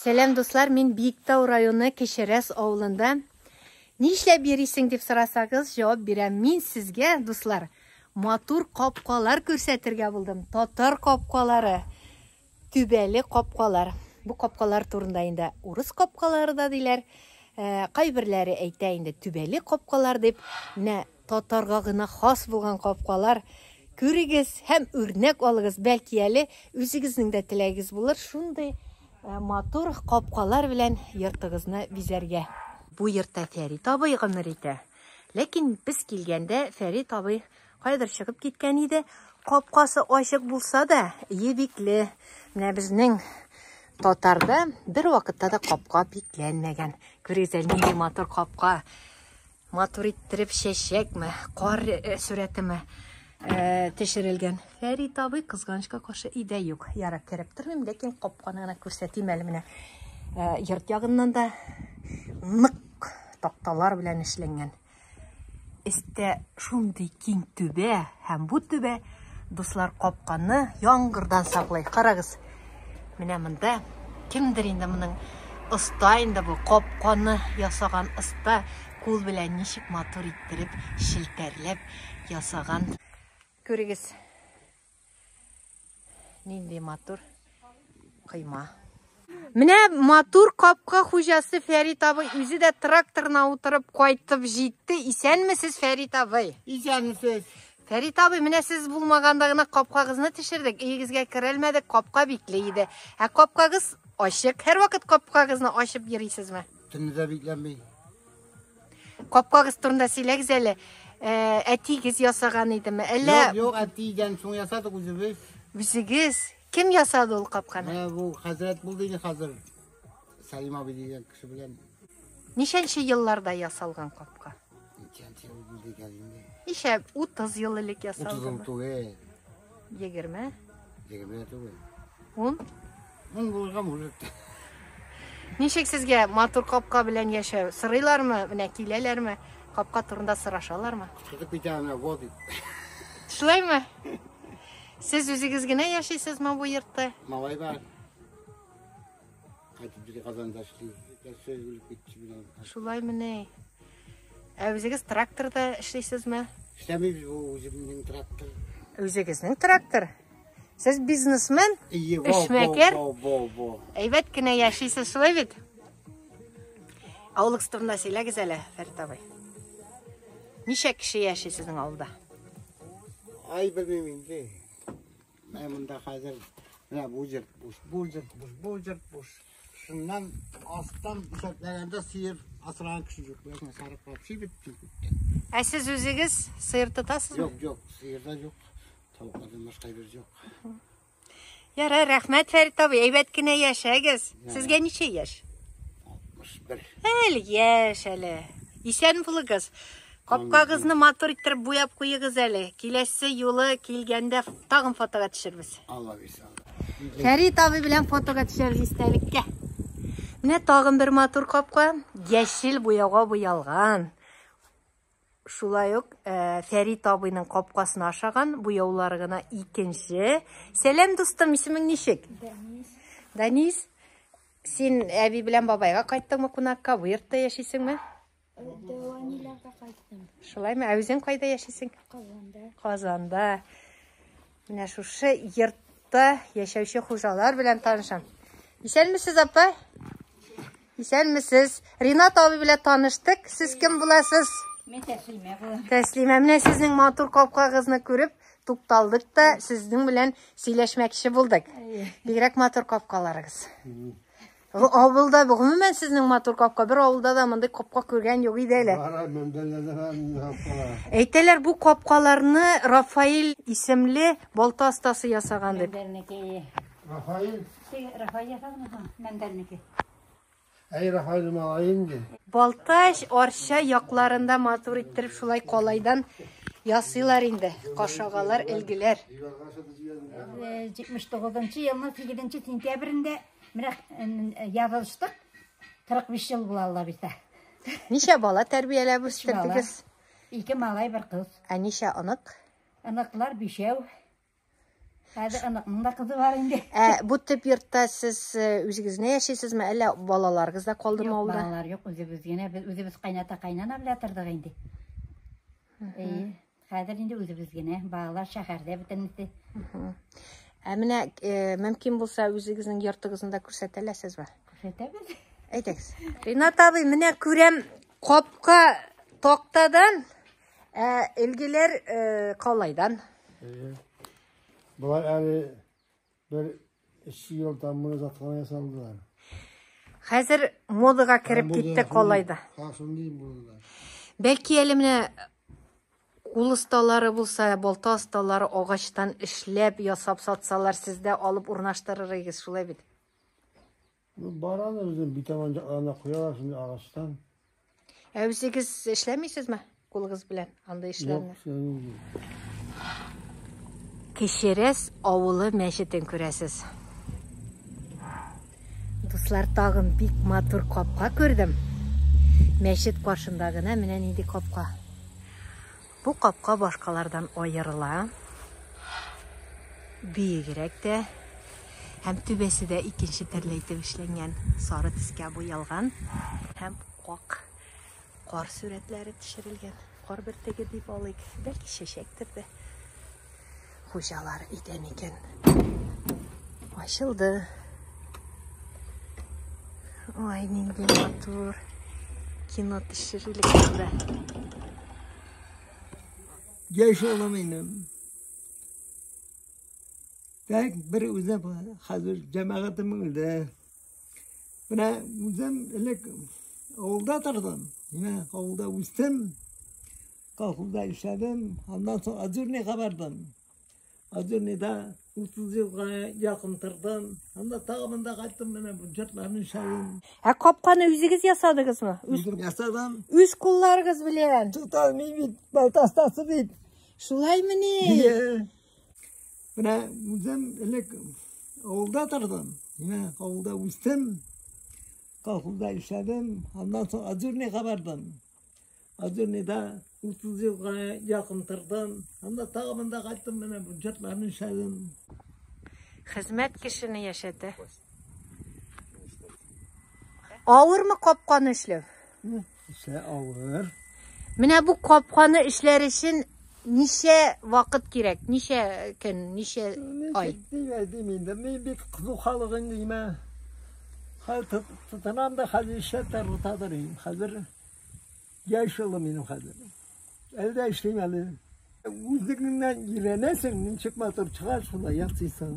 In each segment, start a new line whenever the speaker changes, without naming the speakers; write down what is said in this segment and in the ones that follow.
Сәлам, дуслар, мин Биектау районы Кечерәс авылында. Нишләп йөрисең дип сорасагыз, җавап бирәм. Мин сезгә, дуслар, матур капкалар күрсәтергә булдым. Татар капкалары, түбәле капкалар. Бу капкалар турында инде урыс капкалары да диләр. Э, кайберләре әйтә инде түбәле капкалар дип. Менә Татарга гына хас булган капкалар. Күрегез һәм үрнәк алыгыз, бәлки әле үзегезнең дә теләгегез булыр шундый э, матур капкалар белән йортыгызны бизәргә. Бу йортта Фәрит абый гомер итә. Ләкин без килгәндә Фәрит абый кайдыр чыгып киткән иде. Капкасы ачык булса да, өе бикле. Менә безнең татарда бер вакытта да капка бикләнмәгән. Күрегез әле нинди матур капка. Матур иттереп чәчәкме, кар э, сурәтеме э, төшерелгән. Фәрит абый кызганычка каршы өйдә юк. Ярар, кереп тормыйм, ләкин капканы гына күрсәтим әле менә. Э, йорт ягыннан да нык такталар белән эшләнгән. Өстә шундый киң түбә һәм бу түбә, дуслар, капканы яңгырдан саклый. Карагыз, менә монда кемдер инде моның оста инде бу капканы ясаган оста кул белән ничек матур иттереп челтәрләп ясаган. Күрегез. Нинди матур койма. Менә матур капка хуҗасы Фәрит абый үзе дә тракторына утырып кайтып җитте. Исәнмесез, Фәрит абый?
Исәнмесез.
Фәрит абый, менә сез булмаганда гына капкагызны төшердек. Өегезгә керәлмәдек, капка бикле иде. Ә капкагыз ачык. Һәрвакыт капкагызны ачып йөрисезме?
Төнне дә бикләнми.
Капкагыз турында сөйләгез әле. Э, әтигез ясаган идеме? Әллә
Юк, юк, әтидән соң ясадык үзебез.
Үзегез? Кем ясады ул капканы?
Менә бу хәзрәт булды инде хәзер. Сәлим абый дигән кеше белән.
Ничәнче елларда ясалган капка?
Ничәнче ел булды икән инде?
Ничә? 30 ел элек ясалдымы?
30 ел түгел.
20?
20 түгел.
10?
10 булырга может.
Ничек сезгә матур капка белән яшәү? Сорыйлармы? Менә киләләрме? Капка турында сорашалармы?
Чыгып китә менә вот дип.
Шулаймы? Сез үзегез генә яшисезме бу йортта?
Малай бар. Кайтып бер Казанда эшли. Әтәсе үлеп китте белән.
Шулаймыни? Ә үзегез тракторда эшлисезме?
Эшләмибез, бу үземнең трактор.
Үзегезнең трактор? Сез бизнесмен?
Ие, во,
Эшмәкәр?
Во, во, во.
Әйбәт кенә яшисез, шулай бит? Авылыгыз турында сөйләгез әле, Фәрит абый. Ничә кеше яши сезнең авылда?
Ай, белмим инде. Менә монда хәзер менә бу җир буш, бу җир буш, бу җир буш. Шуннан астан исәпләгәндә сыер асраган кеше юк. Беләсең, сарык вообще бетте күптән.
Ә сез үзегез сыер тотасызмы?
Юк, юк, сыер да юк. Тавыклардан башка әйбер юк.
Ярар, рәхмәт, Фәрит абый, әйбәт кенә яшәгез. Сезгә ничә яшь?
61.
Әле яшь әле. Исән булыгыз. Капкагызны матур иттереп буяп куегыз әле. Киләсе юлы килгәндә тагын фотога төшербез.
Алла бирсә.
Фәрит абый белән фотога төшәбез истәлеккә. Менә тагын бер матур капка, яшел буяуга буялган. Шулай ук э, Фәрит абыйның капкасына ашаган буяулары гына икенче. Сәлам, дустым, исемең ничек?
Данис.
Данис, син әби белән бабайга кайттыңмы кунакка? Бу йортта яшисеңме?
Дәваниләргә кайттым.
Шулаймы? Ә үзең кайда яшисең?
Казанда.
Казанда. Менә шушы йортта яшәүче хуҗалар белән танышам. Исәнмесез, апа? Исәнмесез. Ринат абый белән таныштык. Сез кем буласыз?
Мин Тәслимә булам.
Тәслимә, менә сезнең матур капкагызны күреп, тукталдык та сезнең белән сөйләшмәкче булдык. Бигрәк матур капкаларыгыз. Авылда гомумән сезнең матур капка. Бер авылда да мондый капка күргән юк иде әле. Әйтәләр, бу капкаларны Рафаэль исемле балта остасы ясаган дип.
Мәндәрнеке.
Рафаэль?
Рафаэль ясаган, Мәндәрнеке.
Әй, Рафаэль малай инде.
Балтач, Арча якларында матур иттереп шулай калайдан ясыйлар инде. Кашагалар, элгеләр.
79 елның 8 сентябрендә Менә язылыштык. 45 ел була Алла бирсә.
Ничә бала тәрбияләп
Хәзер оныкның да кызы бар инде.
Ә бу төп йортта сез үзегез генә яшисезме, әллә балаларыгыз да калдымы
Юк,
авылда?
балалар юк, үзебез генә. Без үзебез кайната кайнана белән тордык инде. Әйе. Хәзер инде үзебез генә. Балалар шәһәрдә бөтенесе.
Ә менә мөмкин булса үзегезнең йортыгызны да күрсәтә аласызмы?
Күрсәтәбез.
Әйдәгез. Ринат абый, менә күрәм, капка тактадан, ә өлгеләр калайдан.
Болар әле бер 3 елдан моны заткана ясалдылар.
Хәзер модага кереп китте калайда.
Ха, шундый булдылар.
Бәлки әле менә кул осталары булса, балта осталары агачтан эшләп, ясап сатсалар, сез дә алып урнаштырыр идегез, шулай бит?
Ну, бар аны безнең битаман якларына куялар шундый агачтан.
Ә үзегез эшләмисезме кулыгыз белән андый эшләрне?
Юк, эшләмим.
Кечерәс авылы мәчетен күрәсез. Дуслар, тагын бик матур капка күрдем. Мәчет каршында гына менә нинди капка. Бу капка башкалардан аерыла. Биегрәк тә. Һәм түбәсе дә икенче төрле итеп эшләнгән, сары төскә буялган һәм ак кар сурәтләре төшерелгән. Кар бөртеге дип алыйк, бәлки чәчәктер дә. Хуҗалар өйдә микән? Ачылды. Ой, нинди матур кино төшерелек монда.
Яшь улым минем. Так, бер үзем хәзер җәмәгатем үлде. Менә үзем элек авылда тордым. Менә авылда үстем. Колхозда эшләдем. Аннан соң Озерныйга бардым. Озерныйда 30 елга якын тордым. Анда тагы монда кайттым, менә бу йортларны эшләдем.
Ә капканы үзегез ясадыгызмы?
Үзем ясадым.
Үз кулларыгыз белән.
Тотал мин бит, балта остасы бит.
Шулаймыни?
Иә. Менә үзем элек авылда тордым. Менә авылда үстем. Колхозда эшләдем. Аннан соң Озерныйга бардым. Озерныйда 30 елга якын тордым. Анда тагы монда кайттым, менә бу йортларны эшләдем.
Хезмәт кешене яшәтә. Авырмы капканы эшләү?
Эшлә авыр.
Менә бу капканы эшләр өчен ничә вакыт кирәк? Ничә көн, ничә ай?
Ничек әйтим инде, мин бит кызу халык инде, имә. Хәзер тотынам да хәзер эшләп тә тотадыр. Хәзер яшь улым минем хәзер. Әле дә эшлим әле. Үзлегеңнән өйрәнәсең, ничек матур чыга, шулай ясыйсың.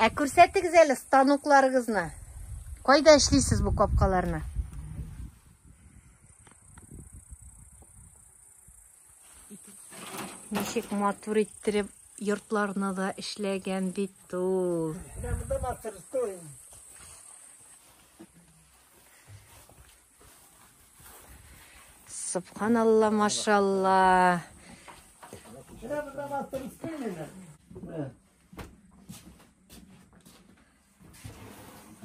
Ә күрсәтегез әле станокларыгызны. Кайда эшлисез бу капкаларны? Ничек матур иттереп йортларны да эшләгән бит ул.
Менә монда мастерской.
Субханалла, машалла.
Менә монда мастерской менә.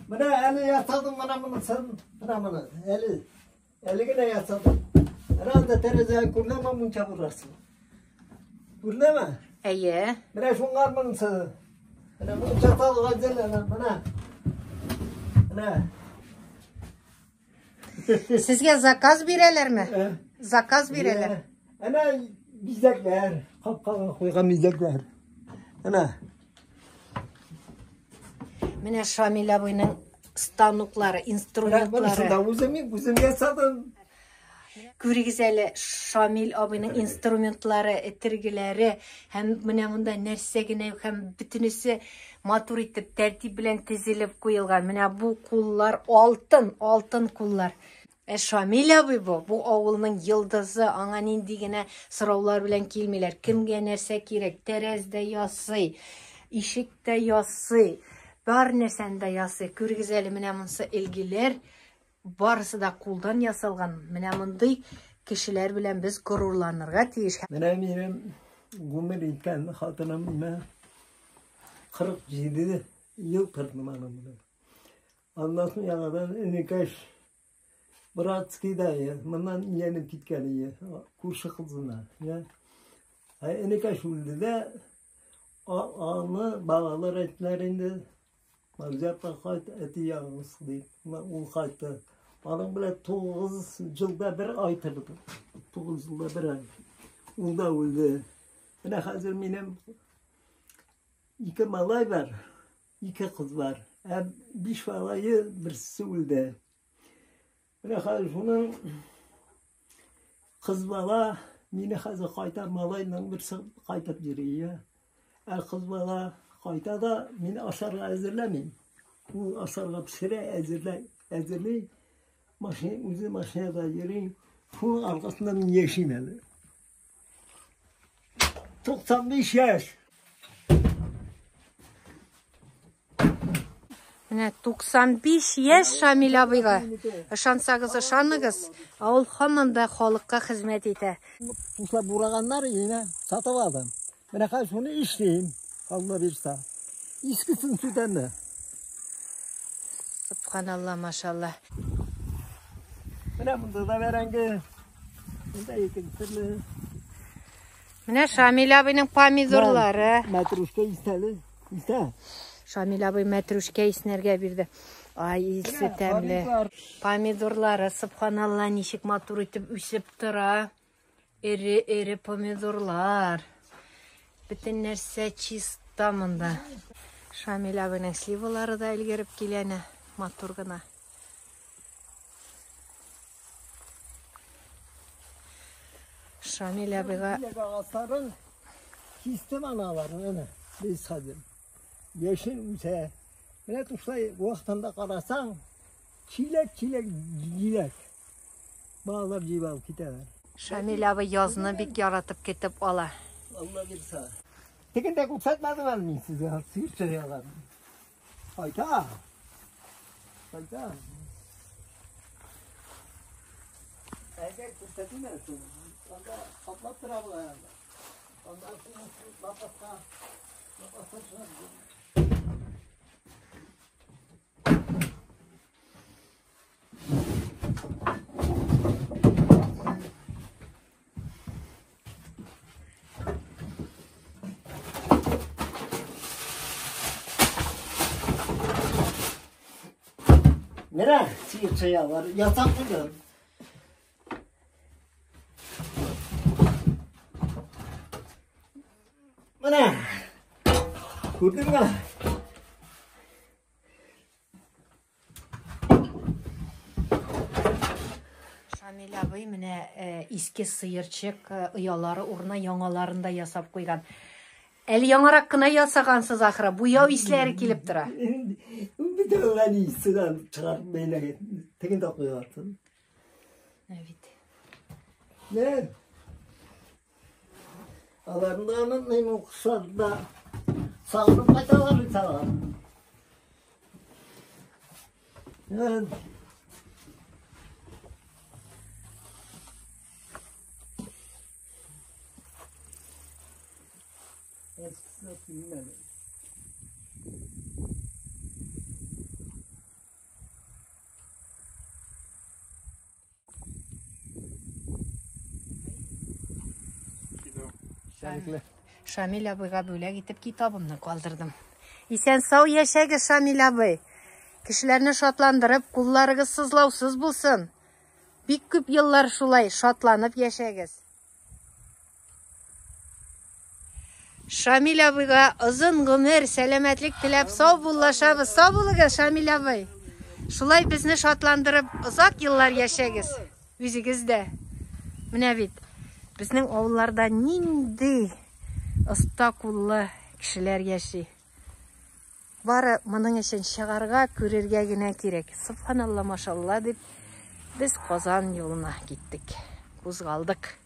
Менә әле ясадым менә монысын. Менә моны. Әле. Әле генә ясадым. Менә анда тәрәзә күренәме мунча бурасы? Күренәме?
Әйе.
Менә шуңар монысы. Менә мунча салган җирләре менә. Менә.
Сезгә заказ бирәләрме? Заказ бирәләр.
Әнә бизәкләр, капкага куйган бизәкләр. Әнә.
Менә Шамил абыйның станоклары, инструментлары.
Менә үзем үзем ясадым.
Күрегез әле Шамил абыйның инструментлары, этергеләре һәм менә монда нәрсә генә юк, һәм бөтенесе матур итеп тәртип белән тезелеп куелган. Менә бу куллар алтын, алтын куллар. Ә Шамил абый бу авылның йолдызы, аңа нинди генә сораулар белән килмиләр. Кемгә нәрсә кирәк? Тәрәз дә ясый, ишек тә ясый, бар нәрсәне дә ясый. Күрегез әле, менә монысы элгеләр, барысы да кулдан ясалган. Менә мондый кешеләр белән без горурланырга тиеш.
Менә минем гомер иткән хатыным менә 47 ел тордым аның белән. Аннан соң яңадан энекәш Братскийда, моннан өйләнеп киткән ие, күрше кызына. Ә энекәш үлде дә, аны балалар әйттеләр инде, Марҗа апа кайт, әти ялгыз дип. Ул кайтты. Аның белән 9 елда бер ай торды. 9 елда бер ай. Ул да үлде. Менә хәзер минем ике малай бар, ике кыз бар. Ә биш малае берсе үлде. Менә хәзер шуның кыз бала мине хәзер кайта малайның берсе кайтып йөри. Ә кыз бала кайта да мин ашарга әзерләмим. Ул ашарга пешерә, әзерләй, әзерли. Машина, үзе машинада йөри. Шуның аркасында мин яшим әле. 95 яшь.
Менә 95 яшь Шамил абыйга. Ышансагыз, ышаныгыз, ә ул һаман да халыкка хезмәт итә.
Тушлап бураганнар инде сатып алдым. Менә хәзер шуны эшлим, Алла бирса. Искесен сүтәм.
Субханалла, машалла.
Менә монда да бәрәңге. Монда икенче төрле.
Менә Шамил абыйның помидорлары.
Мәтрүшкә истәле. Истә.
Шамил абый мәтрүшкә иснәргә бирде. Ай, исе тәмле. Помидорлары, субханалла, ничек матур итеп үсеп тора. Эре-эре помидорлар. Бөтен нәрсә чиста монда. Шамил абыйның сливалары да өлгереп килә әнә, матур гына. Шамил абыйга
Агачларын кистем аналарын, әнә, без хәзер. Яшел үсә. Менә шулай вакытында карасаң, чиләк-чиләк җиләк. Балалар җыеп алып китәләр.
Шамил абый язны бик яратып көтеп ала.
Алла бирсә. Тегендә күрсәтмәдем әле мин сезгә, сыер чыгыялар. Кайта. Кайта. Әгәр күрсәтмә, анда каплап тора була. Анда лапаска, лапаска чыгып. Менә сыер чыялар, ясап куйдым. Менә. Күрдеңме?
Шамил абый менә иске сыерчык оялары урынына яңаларын да ясап куйган. Әле яңарак кына ясагансыз ахры, буяу исләре килеп тора.
Бөтен әни судан чыгарып бәйләгән. Тегендә куярсың.
Менә бит.
Нә? Аларны да онытмыйм, укышлар да сагынып кайталар бит алар. Нә?
Шамил абыйга бүләк итеп китабымны калдырдым. Исән сау яшәгез, Шамил абый. Кешеләрне шатландырып, кулларыгыз сызлаусыз булсын. Бик күп еллар шулай шатланып яшәгез. Шамил абыйга озын гомер, сәламәтлек теләп сау буллашабыз. Сау булыгыз, Шамил абый. Шулай безне шатландырып озак еллар яшәгез. Үзегез дә. Менә бит безнең авылларда нинди оста куллы кешеләр яши. Бары моның өчен чыгарга, күрергә генә кирәк. Субханалла, машалла дип без Казан юлына киттек. Кузгалдык.